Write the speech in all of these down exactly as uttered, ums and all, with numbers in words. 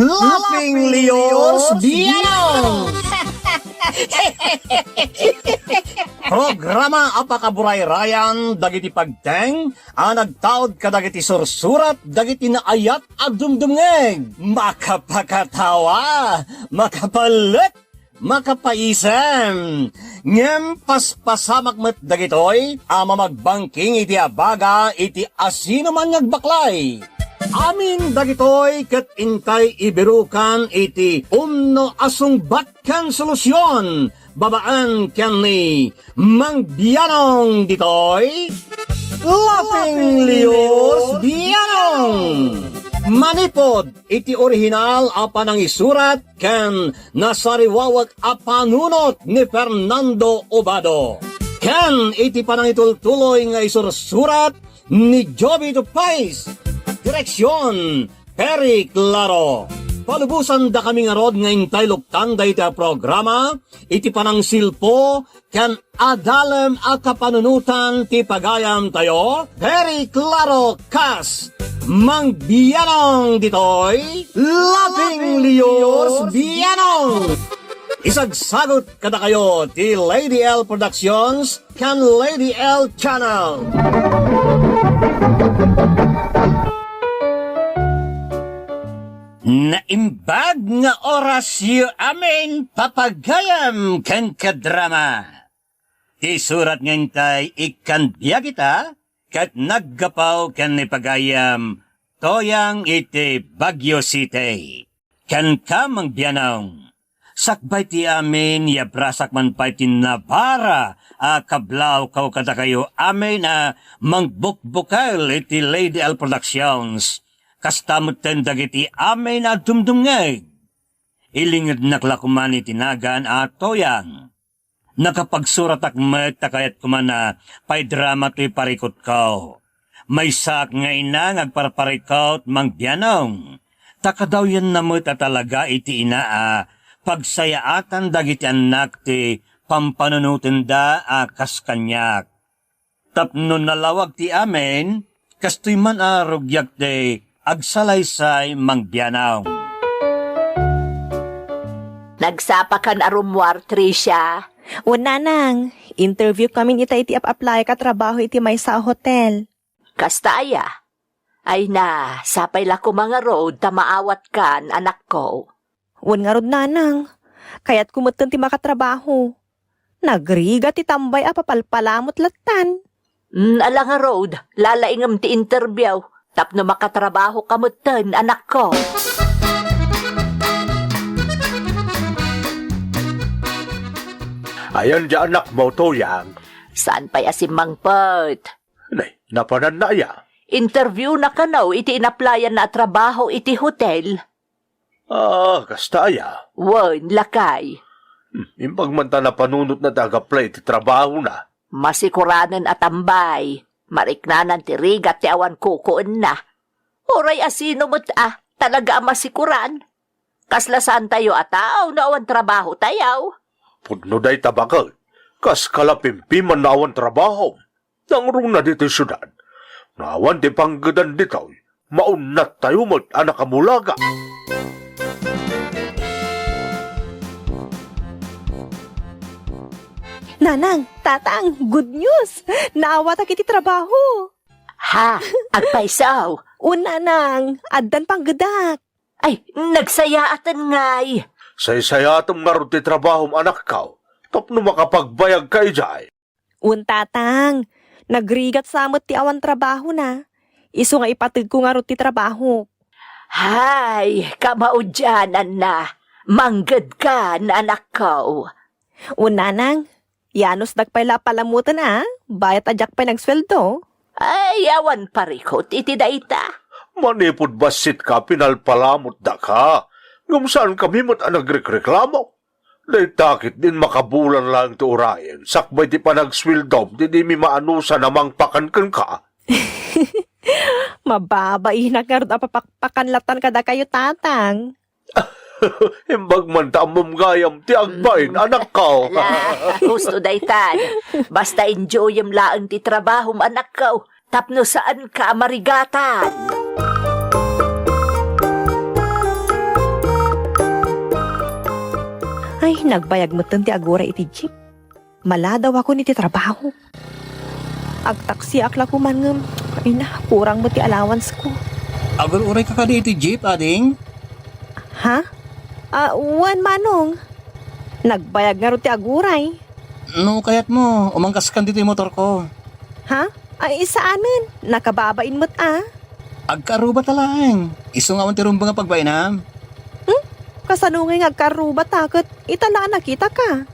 Laughing Leos Bianong! Programa a pakaburayrayan dagiti pagteng a nagtaud kadagiti sursurat dagiti naayat a dumdumngeg. Makapakatawa, makapalek, makapaisem. Ngem paspasamak met dagitoy a mamagbangking iti abaga iti asinoman nga agbaklay. Amin dagitoy ket intay ibirukan iti umno a sungbat ken solusion babaen ken ni Mang Bianong ditoy. Laughing Leos Bianong! Manipod iti orihinal a panangisurat ken nasariwawek a panunot ni Fernando Obado, ken iti panangitultuloy nga isursurat ni Jovito Pais. Direksion, Perry Claro. Palubosandakami ngarud nga intay luktan dayta a programa iti panangsilpo ken adalem a kapanunotan ti pagayamtayo, Perry Claro kas Mang Bianong ditoy, Laughing Leos Bianong. Isagsagut kadakayo ti Lady L Productions ken Lady L Channel. Naimbag nga orasyo amin, papagayam ken kadrama. Ti surat nga intay ikkan biag ita, ket naggapu ken ni pagayam Toyang iti Baguio City. Kenka, Mang Bianong, sakbay ti amin, yabrasak man pay ti nabara a kablawkaw kadakayo amin a mangbukbukel iti Lady L Productions. Kasta metten dagiti amin a dumdumngeg. Ilingednak la koman iti nagan a Toyang. Nakapagsuratak met ta kayat koman a paidrama toy parikutko. Maysaak nga ina nga agparparikut, Mang Bianong. Ta kadawyanna met a talaga iti ina a pagsayaatan dagiti annak ti pampanunotenda a kas kaniak. Tapno nalawag ti amin, kastoy man a rugiak ti agsalaysay, Mang Bianong. Nagsapakan a rummuar, Tricia? Wen, nanang. Interview kamin ita iti ap-apply ka trabaho iti maysa a hotel. Kasta aya? Ay na, sapay la koma ngarud ta maawatkan, anakko. Wen ngarud, nanang. Kayatko metten ti makatrabaho. Nagrigat ti tambay a papalpalamut lattan. Mm, ala ngarud, lalaingem ti interview tapno makatrabaho ka metten, anakko. Ayan dia anakmo, Toyang. Saan pay a simmangpet? Nay, napananna aya? Interview na kano iti inaplayanna a trabaho iti hotel. Ah, kasta aya? Wen, lakay. Hmm, imbag man ta napanunotna ti agaplay iti trabahona. Masikuranen a tambay. Mariknanan ti rigat ti awan kukuenna. Uray asino met a, talaga a masikuran. Kasla saantayo a tao no awan trabahotayo. Pudno dayta baket. Kas kalapimpiman no awan trabaho. Nangruna ditoy siudad. No awan ti panggedan ditoy, maunnattayo met a nakabulaga. Nanang, tatang, good news! Naawatak iti trabaho! Ha? Agpayso? O, nanang, addan panggedak. Ay, nagsayaaten ngay. Saysayaatem ngarud ti trabahom, anakko, tapno makapagbayagka idiay. Wen, tatang, nagrigat sa met ti awan trabahona. Isu nga ipategko ngarud ti trabahok. Hay, kamaudiananna. Manggedkan, anakko. Wen, nanang, yanusdak pay la a palamoten a, bayat a diak pay nagsueldo. Ay, awan parikut iti dayta. Manipud bassitka, pinalpalamutdaka, ngem saankami met a nagrekreklamo. Dayta ketdin makabulan laeng ti urayen, sakbay ti panagsueldom ti dimi maanusan a mangpakan kenka. Mababainak ngarud a papakpakan latan kadakayo, tatang. Imbag man ta ammom gayam ti agbain, anakko. Ala, husto daytan. Basta enjoyem laeng ti trabahom, anakko. Tapno saanka a marigatan. Ay, nagbayag metten ti aguray iti jeep. Maladawakon iti trabaho. Agtaksiak la koman ngem, ay na, kurang met ti allowance ko. Agur-uray ka kadi iti jeep, ading? Ha? Ah, wen, Manong. Nagbayag ngarud ti aguray. No kayatmo, umangkaskan ditoy motorko. Ha? Ay, saanen. Nakababain met a. Agkaarrubata laeng. Isu nga awan ti rumbeng a pagbainam. Hmm? Kasano ngay nga agkaarrubata ket ita la a nakitaka?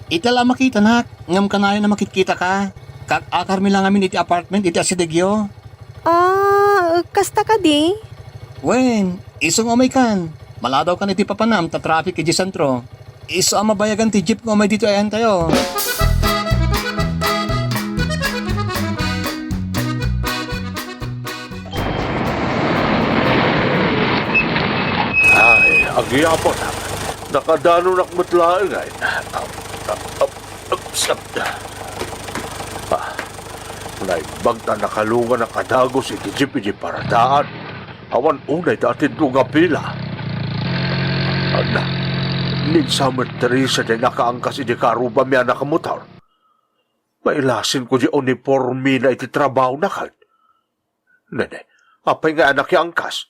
Ita la a makitanak, ngem kanayon a makitkitaka. Kaak-akarmi la ngamin iti apartment iti asidegyo. Ah, kasta kadi? Wen, isu nga umaykan. Maladawkan iti papanam ta traffic iti sentro. Isu a mabayagan ti jeep nga umay ditoy ayantayo. Ay, agyapon. Nakadanonak met laeng, ay. Ah, naimbag ta nakalungan a kadagus iti jeep iti paradaan. Awan unay ta atidlog a pila. Adda, ni Sam ket Teresa ti nakaangkas iti kaarrubami a nakamotor. Mailasin ko di unipormena iti trabahona ket. Nene, apay nga a nakiangkas?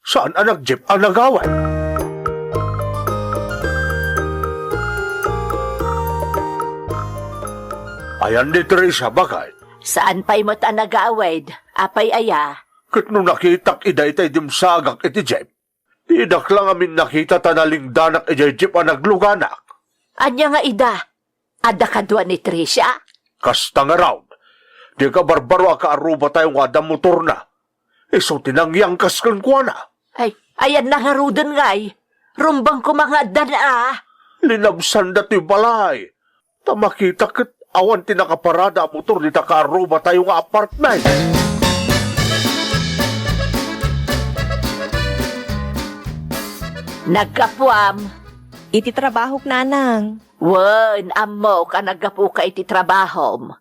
Saan a nagjeep a nagawid? Ayan ni Teresa, baket? Saan pay met a nagawid? Apay aya? Ket no nakitak ida itay dimsagak iti jeep, didak la ngamin nakita ta nalingdanak idiay jeep a nagluganak. Ania nga ida? Adda kadua ni Tricia? Kasta ngarud, di kabarbaro a kaarrubatayo nga adda motorna. Isu ti nangyangkas kenkuana. Ay, ayanna ngaruden ngay. Rumbeng koma nga adda na, ah. Linabsanda ti balay. Ta makita ket awan ti nakaparada a motor dita kaarrubatayo nga apartment. Naggapuam. Iti trabahok, nanang. Wen, ammok a naggapuka iti trabahom.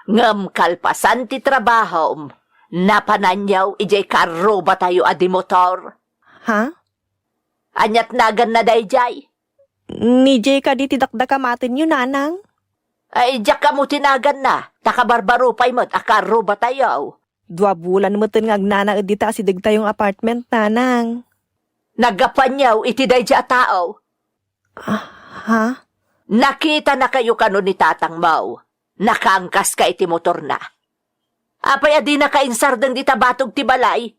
Ngem kalpasan ti trabahom, napananyo idiay kaarrubatayo a di motor. Ha? Aniat naganna daydiay? Ni Jay kadi ti dakdakamatenyo, nanang? Ay, diak ammo ti naganna, ta kabarbaro pay met a kaarrubatayo. Dua bulan metten nga agnanaed dita asidegtayo nga apartment, nanang. Naggapuanyo iti daydiay a tao? Ah, ha? Nakitanakayo kano ni tatangmo. Nakaangkaska iti motorna. Apay a dinaka insardeng dita batog ti balay?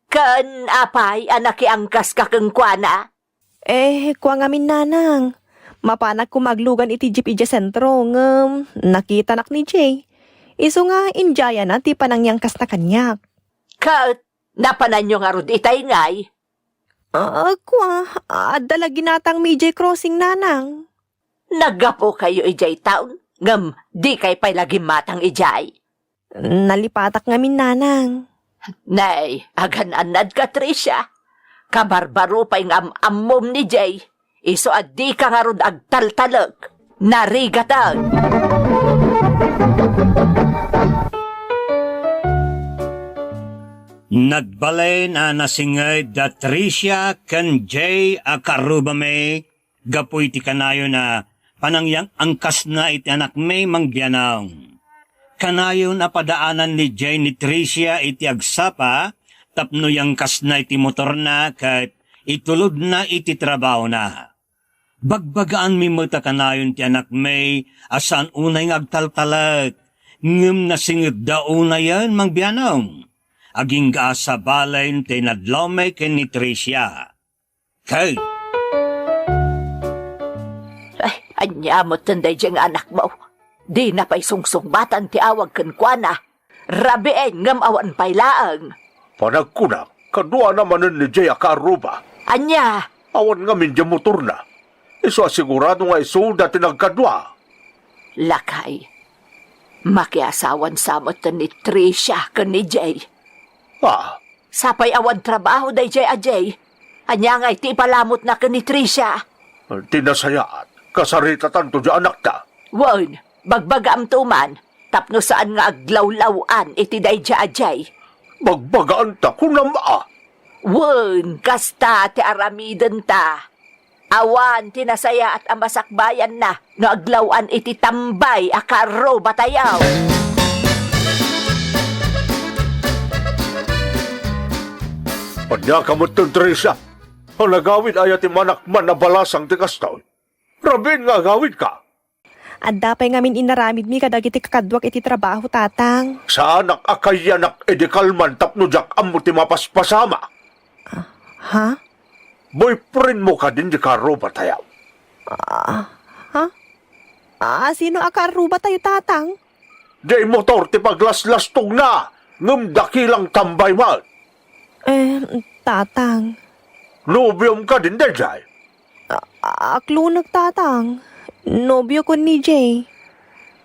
Ken apay a nakiangkaska kenkuana? Eh, kua ngamin, nanang. Mapanak koma aglugan iti jeep idiay sentro, ngem nakitanak ni Jay. Isu nga, indiayana ti panangyangkasna kaniak. Ket napananyo ngarud itay ngay? Ah, kua, adda la ginatangmi idiay crossing, nanang. Naggapukayo idiay town, ngem dikay pay la gimmatang idiay? Nalipatak ngamin, nanang. Nay, agan-annadka, Tricia. Kabarbaro pay nga am-ammom ni Jay. Isu a dika ngarud agtaltalek. Narigatag. Nagbalen a nasinged da Tricia ken Jay a karrubami gapu iti kanayon a panangyang-angkasna iti anakmi mangbianang. Kanayon a padaanan ni Jay ni Tricia iti agsapa tapno yangkasna iti motorna ket itulodna iti trabahona. Bagbagaanmi met a kanayon ti anakmi a saan unay nga agtaltalek, ngem nasingedda unayen mangbianang. Agingga a sabalen ti nadlawmi ken ni Tricia. Kay. Ay, ania met daydiay nga anakmo? Dina pay sungsungbatan ti awag kenkuana. Rabiin ngem awan pay laeng. Panagkunak, kaduana manen ni Jay a kaarruba. Ania? Awan ngamin diay motorna. Isu a sigurado nga isuda ti nagkadua. Lakay, makiasawan sa met ni Tricia ken ni Jay. Ah. Sapay awan trabaho daydiay a Jay. Ania ngay ti ipalamutna ken ni Tricia? Ti nasayaat, kasaritatanto diay anakta. Wen, bagbagaamto man, tapno saan nga aglawlaw-an iti daydiay a Jay. Bagbagaanta, kunam a? Wen, kasta ti aramidenta. Awan ti nasayaat a masakbayanna no aglaw-an iti tambay a karrubatayo. Ania ka metten, Tricia? Nagawid aya ti manakman a balasang ti kastoy? Rabiin nga agawidka. Adda pay ngamin inaramidmi kadagiti kakaduak iti trabaho, Tatang. Saanak a kayanak idi kalman tapno diak ammo ti mapaspasama. Ah, ha? Boyfriendmo kadin di karrubatayo? Ah, ha? Ah, sino a karrubatayo, Tatang? Di motor ti paglaslastogna, ngem dakilang tambay met. Eh, Tatang. Nobiom kadin daydiay? A-, aklonek, Tatang. Nobiokon ni Jay.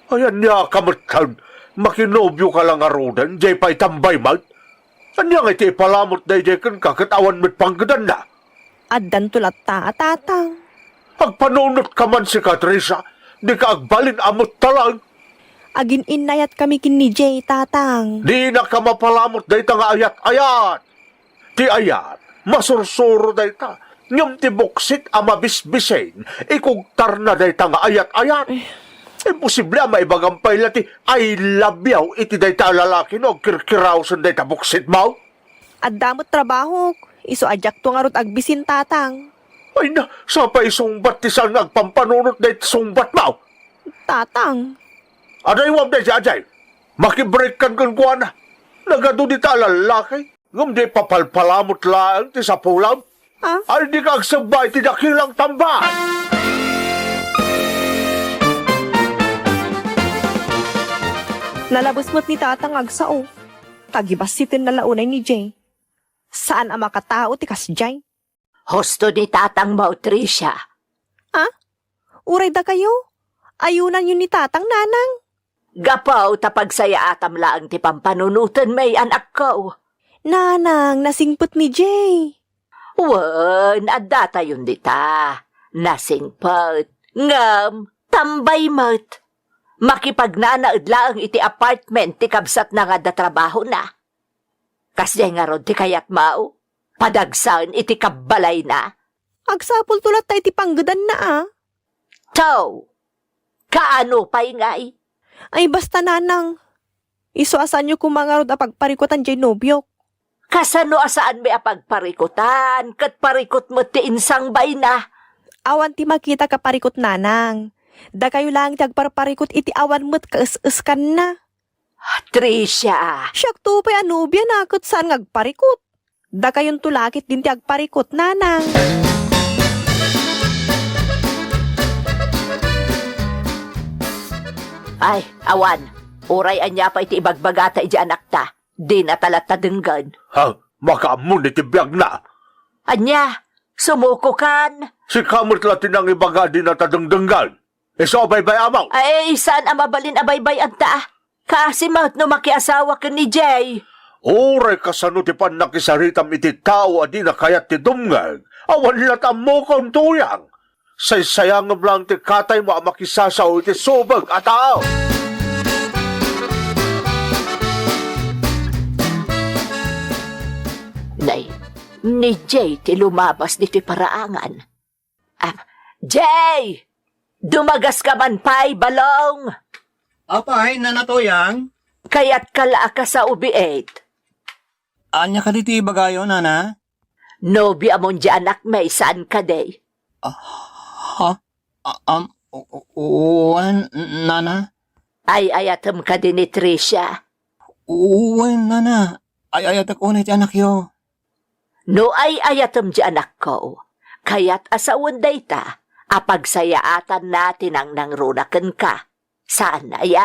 Ay, ania ka metten? Makinobioka la ngaruden, jay pay tambay met? Ania nga iti ipalamot daydiay kenka ket awan met panggedanna? Addanto latta a, Tatang. Agpanunotka man sika, Tricia, dika agbalin a metta laeng. Agin-innayatkami ken ni Jay, Tatang. Dinaka mapalamot dayta nga ayat-ayat. Ti ayat, masursuro dayta. Ngem ti buksit a mabisbisin, ikugtarna dayta nga ayat-ayat. Eh. Imposible a maibagam pay la ti "I love you" iti dayta a lalaki no agkirkiraosen dayta buksitmo. Adda met trabahok. Isu a diakto ngarud agbisin, Tatang. Ay na, sapay sungbat ti saan nga agpampanunot dayta sungbatmo. Tatang. Adaywam daydiay, Jay. Makibreakkan kenkuana. Nagadu dita a lalaki. Ngem di papalpalamot laeng ti sapulam. Ah? Ay, dika agsebba iti dakilang tambay. Nalabes met ni Tatang agsao. Kagibassitenna la unay ni Jay. Saan a makatao ti kasdiay. Husto ni Tatangmo, Tricia. Ah? Uray dakayo? Ayunanyo ni Tatang, Nanang? Gapu ta pagsayaatam laeng ti pampanunotenmi, anakko. Nanang, nasingpet ni Jay. Wen, addatayon dita. Nasingpet. Ngem, tambay met. Makipagnanaed laeng iti apartment ti kabsatna nga adda trabahona. Kasdiay ngarud ti kayatmo? Padagsen iti kabbalayna? Agsapulto latta iti panggedanna, a. Tao! Kaano pay ngay? Ay, basta, Nanang. Isu a saanyo koma ngarud a pagparikutan jay nobiok. Kasano a saanmi a pagparikutan, ket parikut met ti insangbayna? Awan ti makita a parikut, Nanang. Dakayo laeng ti agparparikut iti awan met kaes-eskanna. Tricia! Siakto pay a nobiana ket saan nga agparikut. Dakayonto la ketdin ti agparikut, Nanang. Ay, awan. Uray ania pay ti ibagbagata iti anakta, dinata latta denggen. Ha? Makaammo ni ti biagna? Ania? Sumukokan? Sika met la ti nangibaga a dinata dengdenggen. Isu a baybay-ammo. Ay, saan a mabalin a baybay-anta, a. Kaasi met no makiasawa ken ni Jay. Uray kasano ti pannakisaritam iti tao a dina kayat ti dumngeg, awan la't ammokon, Tuyang. Saysayangem laeng ti kataymo a makisasao iti subek a tao. Nay, ni Jay ti lumabas ditoy paraangan. Ah, Jay! Dumagaska man pay, Balong! Apay, Nana Tuyang? Kayatka la a kasao biit. Ania kadi ti ibagayo, Nana? Nobiamon di anakmi, saan kadi? Ah, ha? Ah, um, u-, u-, wen, Nana? Ay-ayatem kadi ni Tricia? Wen, Nana. Ay-ayatek unay ti anakyo. No ay-ayatem di anakko, kayat a sawen dayta a pagsayaatanna ti nangnangruna kenka. Saan aya?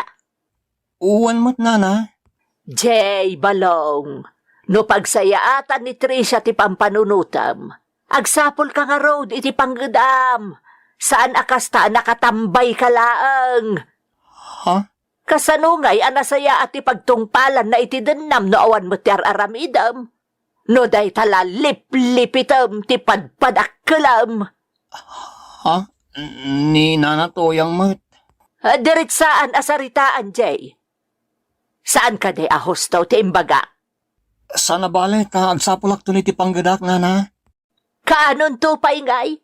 Wen met, Nana. Jay, Balong, no pagsayaatan ni Tricia ti pampanunotem, agsapulka ngarud iti panggedam. Saan a kasta a nakatambayka laeng. Ha? Kasano ngay a nasayaat ti pagtungpalanna iti dennam no awan met ti ar-aramidem? No dayta la, liplipitem ti padpadakkelem. Ha? Ni Nana Tuyang met? Ah, diretsaan a saritaan, Jay. Saan kadi a husto ti imbagak? Saan a bale ta agsapulakton iti panggedak, Nana? Kaanonto pay ngay?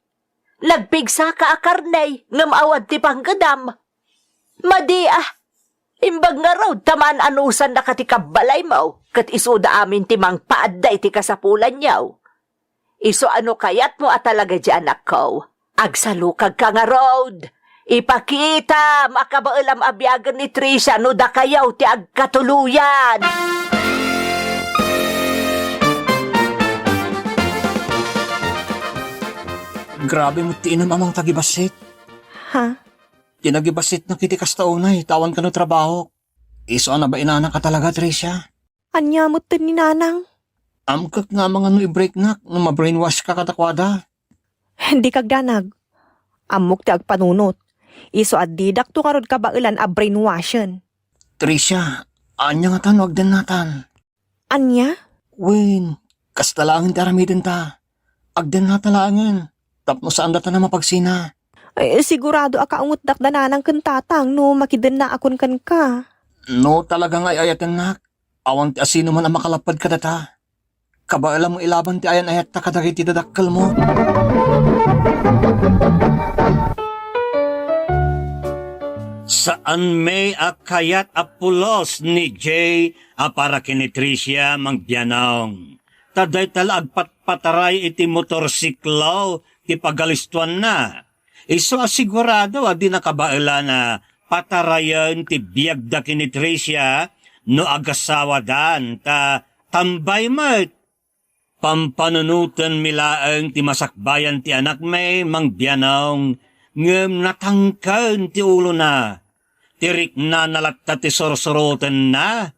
Nagpigsaka a karne, ngem awan ti panggedam. Madi a, imbag ngarud ta maan-anusannaka ti kabbalaymo, ket isuda amin ti mangpaadda iti kasapulanyo. Isu a no kayatmo a talaga diay anakko, agsalukagka ngarud. Ipakitam a kabaelam a biagen ni Tricia no dakayo ti agkatuloyan. Grabe met ti inam a mangtagibassit. Ha? Ti nagibassit na kiti kasta unay, ta awan kano trabaho. Isu a nabainanaka talaga, Tricia. Ania metten ni Nanang? Amkek nga amangan no i-break-nak no ma-brainwash ka kadakuada. Dika agdanag. Ammok ti agpanunot. Isu a didakto ngarud kabaelan a brainwashen. Tricia, ania ngata no agdennatan? Ania? Wen, kasta laengen ti aramidenta. Agdennata laengen, tapno saan data a mapagsina. Ay, sigurado a kaungetdak da Nanang ken Tatang no makidennaakon kenka. No talaga nga ay-ayatennak, awan ti asinoman a makalapped kadata. Kabaelam nga ilaban ti ayan-ayatta kadagiti dadakkelmo. Saan met a kayat a pulos ni Jay a para ken ni Tricia, Mang Bianong. Ta dayta la agpatpataray iti motorsiklo ti pagalistoanna. Isu a sigurado a di nakabaelan a patarayen ti biagda ken ni Tricia no agasawadan, ta tambay met. Pampanunotenmi laeng ti masakbayan ti anakmi, Mang Bianong, ngem natangken ti ulona. Ti riknana latta ti sursurotenna,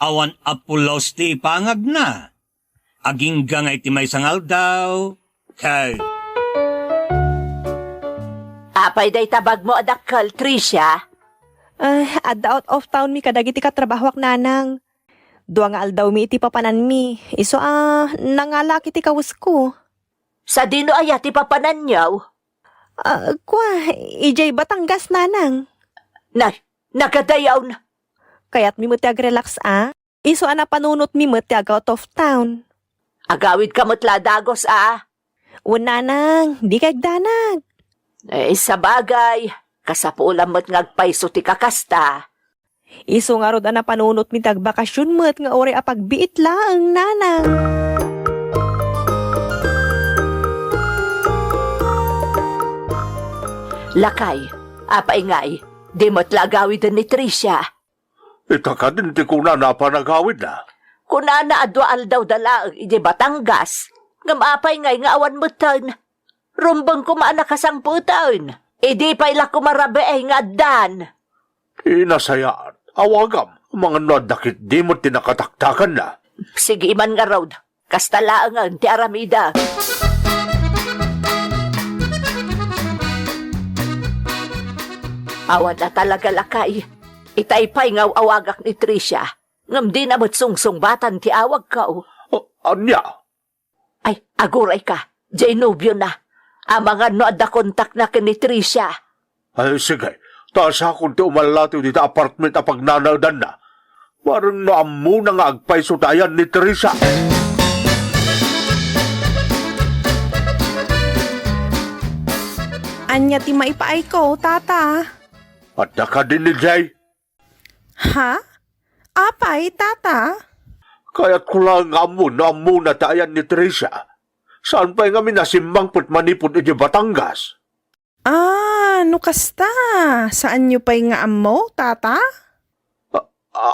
awan a pulos ti ipangagna. Agingga nga iti maysa nga aldaw, kay. Apay dayta bagmo a dakkel, Tricia? Ah, adda out of town mi kadagiti katrabahoak, Nanang. Dua nga aldawmi iti papananmi. Isu a, nangalaak iti kawesko. Sadino aya ti papananyo? Ah, kua, idiay Batangas, Nanang. Na, nagadayaw na. Kayatmi met ti agrelax a. Isu a napanunotmi met ti ag-out of town. Agawidka met la a dagus a. Wen, Nanang, dika agdanag. Eh, sabagay, kasapulan met nga agpayso ti kakasta. Isu ngarud a napanunotmi ti agbakasion met nga uray a pagbiit laeng, Nanang. Lakay, apay ngay, di met la agawiden ni Tricia. Ita kadin ti kunana a panagawidna? Kunana a dua aldawda laeng idiay Batangas. Ngem apay ngay nga awan metten? Rumbeng koma a nakasangpeten. Idi pay la koma rabii nga addan. Inasayaat, awagam, amangan no adda ketdi met ti nakataktakanna. Sige man ngarud. Kasta laengen ti aramidek. Awan a talaga, lakay. Itay pay nga aw-awagak ni Tricia, ngem dina met sungsungbatan ti awagko. A-, ania? Ay, agurayka, diay nobiona. Amangan no adda kontakna ken ni Tricia. Ay, sige. Ta asakon ti umallatiw dita apartment a pagnanaedanna. Bareng no ammona nga agpayso ti ayan ni Teresa. Ania ti maipaayko, Tata? Adda kadin ni Jay? Ha? Apay, Tata? Kayatko laeng nga ammon no ammona ti ayan ni Teresa. Saan pay ngamin a simmangpet manipud idiay Batangas. Ah, no kasta, saanyo pay nga ammo, Tata? A-,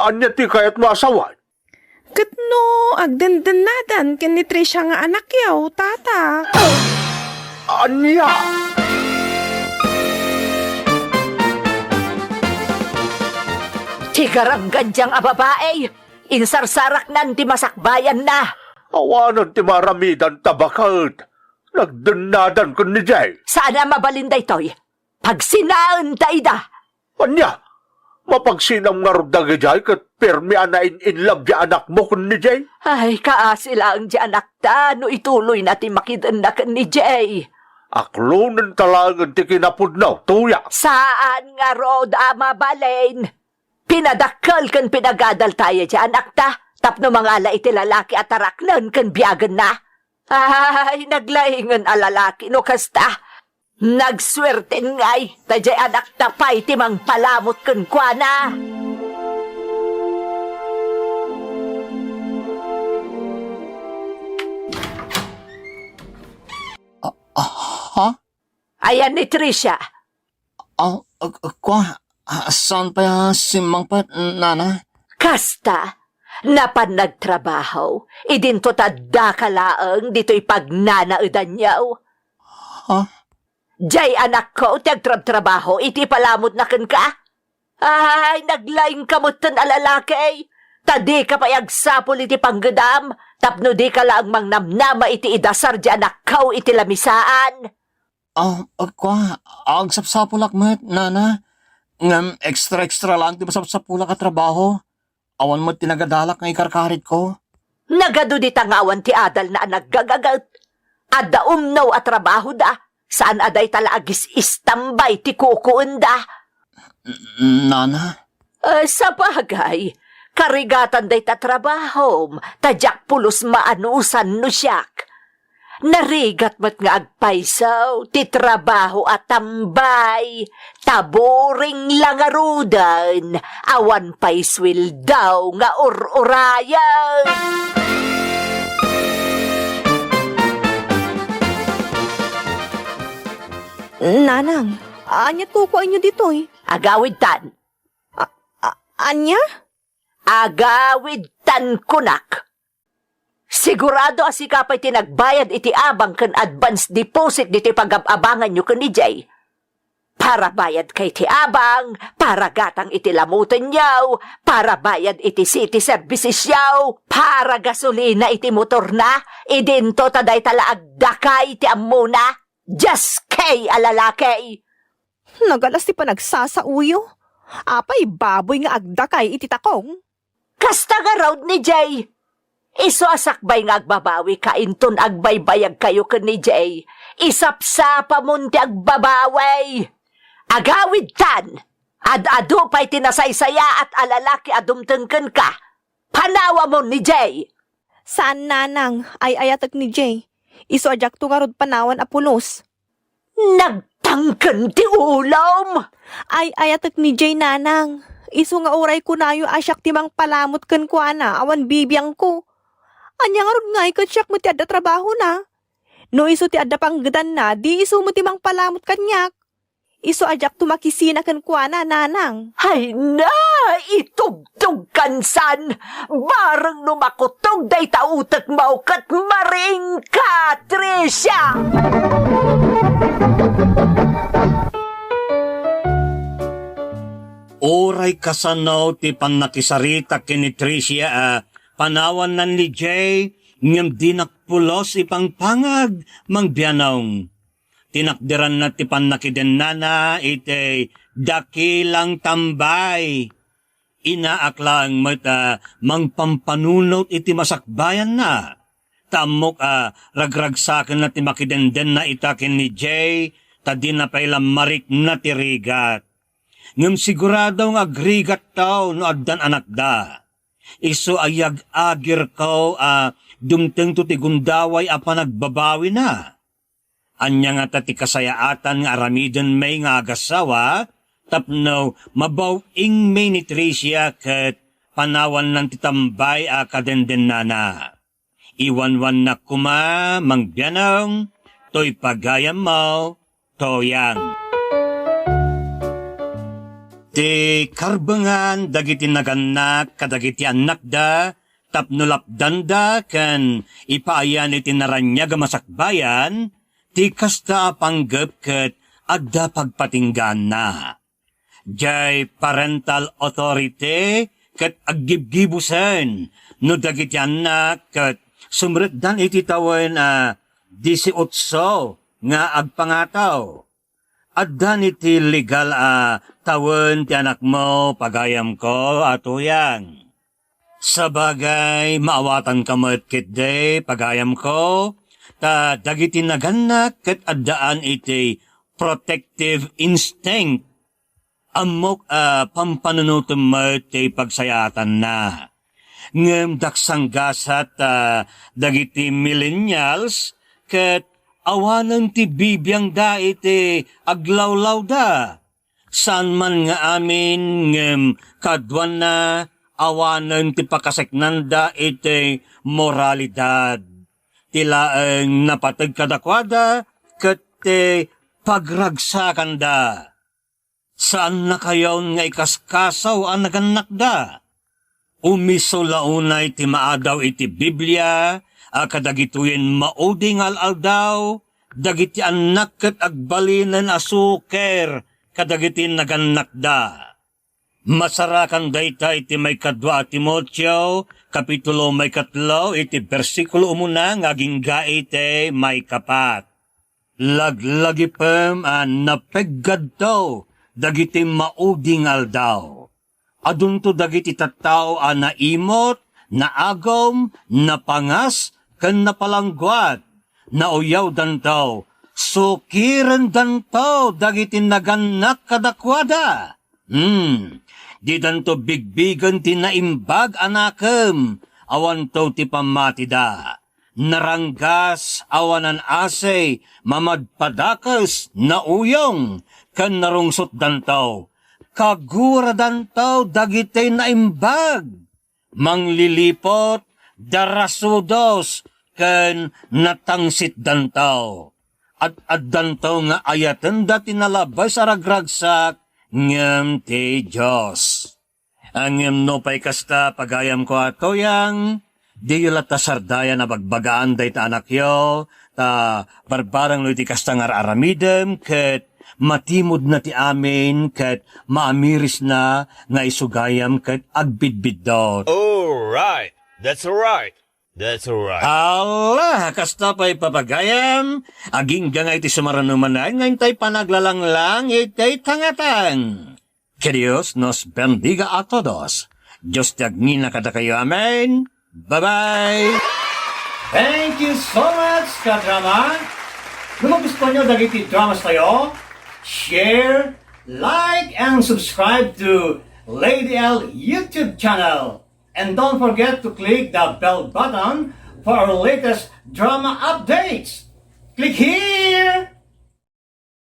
ania ti kayatmo a sawen? Ket no agdendennadan ken ni Tricia nga anakyo, Tata? Ania? Ti garanggandiang a babai, insarsaraknan ti masakbayanna. Awanen ti maaramidanta baket. Nagdennadan ken ni Jay. Saan a mabalin daytoy. Pagsinaenta ida. Ania? Mapagsinam ngarud dagidiay ket permi a nain-inlove ti anakmo ken ni Jay? Ay, kaasi laeng ti anakta no ituloyna ti makidenna ken ni Jay. Aklonenta laengen ti kinapudno, tuya. Saan ngarud a mabalin. Pinadakkel ken pinagadalta aya ti anakta tapno mangala iti lalaki a taraknen ken biagenna. Ay, naglaingen a lalaki no kasta. Nagsuerten ngay, ta diay anakta pay ti mangpalamut kenkuana. Ah, ah, ha? Ayan ni Tricia. Ah, ah, ah, kwa, ah, saan pay a simmangpet, nana? Kasta, napan nagtrabaho, idinto ta daka laeng ditoy pagnanaedanyo. Ha? Diay anakko ti agtrabtrabaho iti ipalamutna kenka? Ay, naglaingka metten a lalaki! Ta dika pay agsapul iti panggedam, tapno dika laeng mangnamnama iti idasar diay anakko iti lamisaan. Ah, ah, kwa, agsapsapulak met, nana. Ngem extra-extra laeng ti masapsapulak a trabaho. Awan met ti nagadalak nga ikarkaritko. Nagadu dita nga awan ti adalna a naggagaget. Adda umno a trabahoda, saan a dayta la agis-istambay ti kukuenda. N-, nana? Eh, sabagay, karigatan dayta trabahom, ta diak pulos maanusan no siak. Narigat met nga agpayso ti trabaho a tambay, ta boring la ngaruden, awan pay sueldo nga ur-urayen. Nanang, ania ti kukuaenyo ditoy? Agawidtan. A-, a-, ania? Agawidtan kunak. Sigurado a sika pay ti nagbayad iti abang ken advance deposit ditoy pagab-abanganyo ken ni Jay. Para bayad kay ti abang, para gatang iti lamutenyo, para bayad iti city servicesyo, para gasolina iti motorna, idinto ta dayta la agdakay ti ammona. Dias kay a lalaki! Nagalas ti panagsasaoyo. Apay baboy nga agdakay iti takong? Kasta ngarud ni Jay. Isu a sakbay nga agbabawika inton agbaybayagkayo ken ni Jay, isapsapamon ti agbabawi. Agawidtan! Ad-adu pay ti nasaysayaat a lalaki a dumteng kenka. Panawamon ni Jay! Saan, nanang. Ay-ayatek ni Jay. Isu a diakto ngarud panawan a pulos. Nagtangken ti ulom! Ay-ayatek ni Jay, nanang. Isu nga uray kunayo a siak ti mangpalamut kenkuana awan bibiangko. Ania ngarud ngay ket siak met ti adda trabahona? No isu ti adda panggedanna, di isu met ti mangpalamut kaniak. Isu a diakto makisina kenkuana, nanang. Ay na, itugtogkan san! Bareng no makutog dayta utekmo ket maringka, Tricia! Uray kasano ti pannakisarita ken ni Tricia a panawanna ni Jay, ngem dinak pulos ipangpangag, Mang Bianong. Tinakderanna ti pannakidennana iti dakilang tambay. Inaak laeng met a mangpampanunot iti masakbayanna. Ta ammok a ragragsakenna ti makidendenna ita ken ni Jay, ta dina pay la marikna ti rigat. Ngem sigurado nga agrigatto no addan anakda. Isu a yag-agirko a dumtengto ti gundaway a panagbabawina. Ania ngata ti kasayaatan nga aramiden mi nga agassawa tapno mabaw-ingmi ni Tricia ket panawannan ti tambay a kadendennana? Iwanwannak koma, Mang Bianong, toy pagayammo, Toyang. Ti karbengan dagiti nagannak kadagiti annakda tapno lapdanda ken ipaayan iti naraniag a masakbayan, ti kasta a panggep ket adda pagpatinggaanna. Jay parental authority ket aggibgibusen no dagiti annak ket sumrekdan iti tawen a disiotso nga agpangataw. Addan iti legal a tawen ti anakmo, pagayamko a Toyang. Sabagay, maawatanka met ketdi, pagayamko, ta dagiti nagannak ket addaan iti protective instinct. Ammok a pampanunotem met ti pagsayaatanna. Ngem daksanggasat a dagiti millennials ket Awanen ti bibiangda iti aglawlawda. Saan man nga amin, ngem kaduanna, awanen ti pakaseknanda iti moralidad. Ti laeng napateg kadakuada ket ti pagragsakanda. Saannakayon nga ikaskasaw a nagannakda. Umiso la unay ti maadaw iti Biblia a kadagitoyen maudi nga al-aldaw, dagiti annak ket agbalinen a suker kadagiti nagannakda. Masarakan dayta iti maikadua a Timoteo, kapitulo maikatlo, iti bersikulo umuna nga agingga iti maikapat. Laglagipem a napeggadto dagiti maudi nga aldaw. Adunto dagiti tattao a naimot, naagum, napangas, ken napalangguat. Nauyawdanto, sukirendanto dagiti nagannak kadakuada. Hmm, didanto bigbigen ti naimbag a nakem, awanto ti pammatida. Naranggas, awanan asi, mamadpadakes, nauyong, ken narungsotdanto. Kaguradanto dagiti naimbag. Mangliliput, darasudos, ken natangsitdanto. Ad-addanto nga ayatenda ti nalabes a ragragsak ngem ti Dios. Ngem nupay kasta, pagayamko a tuyang, diyo latta sardayan a bagbagaan dayta anakyo, ta barbareng no iti kasta nga ar-aramidem, ket matimudna ti amin, ket maamirisna nga isu gayam ket agbidbiddut. All right. That's right. That's right. Ala, kasta pay papagayam, agingga nga iti sumaruno manen nga intay panaglalanglang iti tangatang. Que Dios nos bendiga a todos. Dios ti agngina kadakayo. Amen. Bye-bye. Thank you so much, kadrama. No magustuhan nyo dagiti dramas tayo, share, like, and subscribe to Lady L YouTube channel. And don't forget to click the bell button for our latest drama updates. Click here!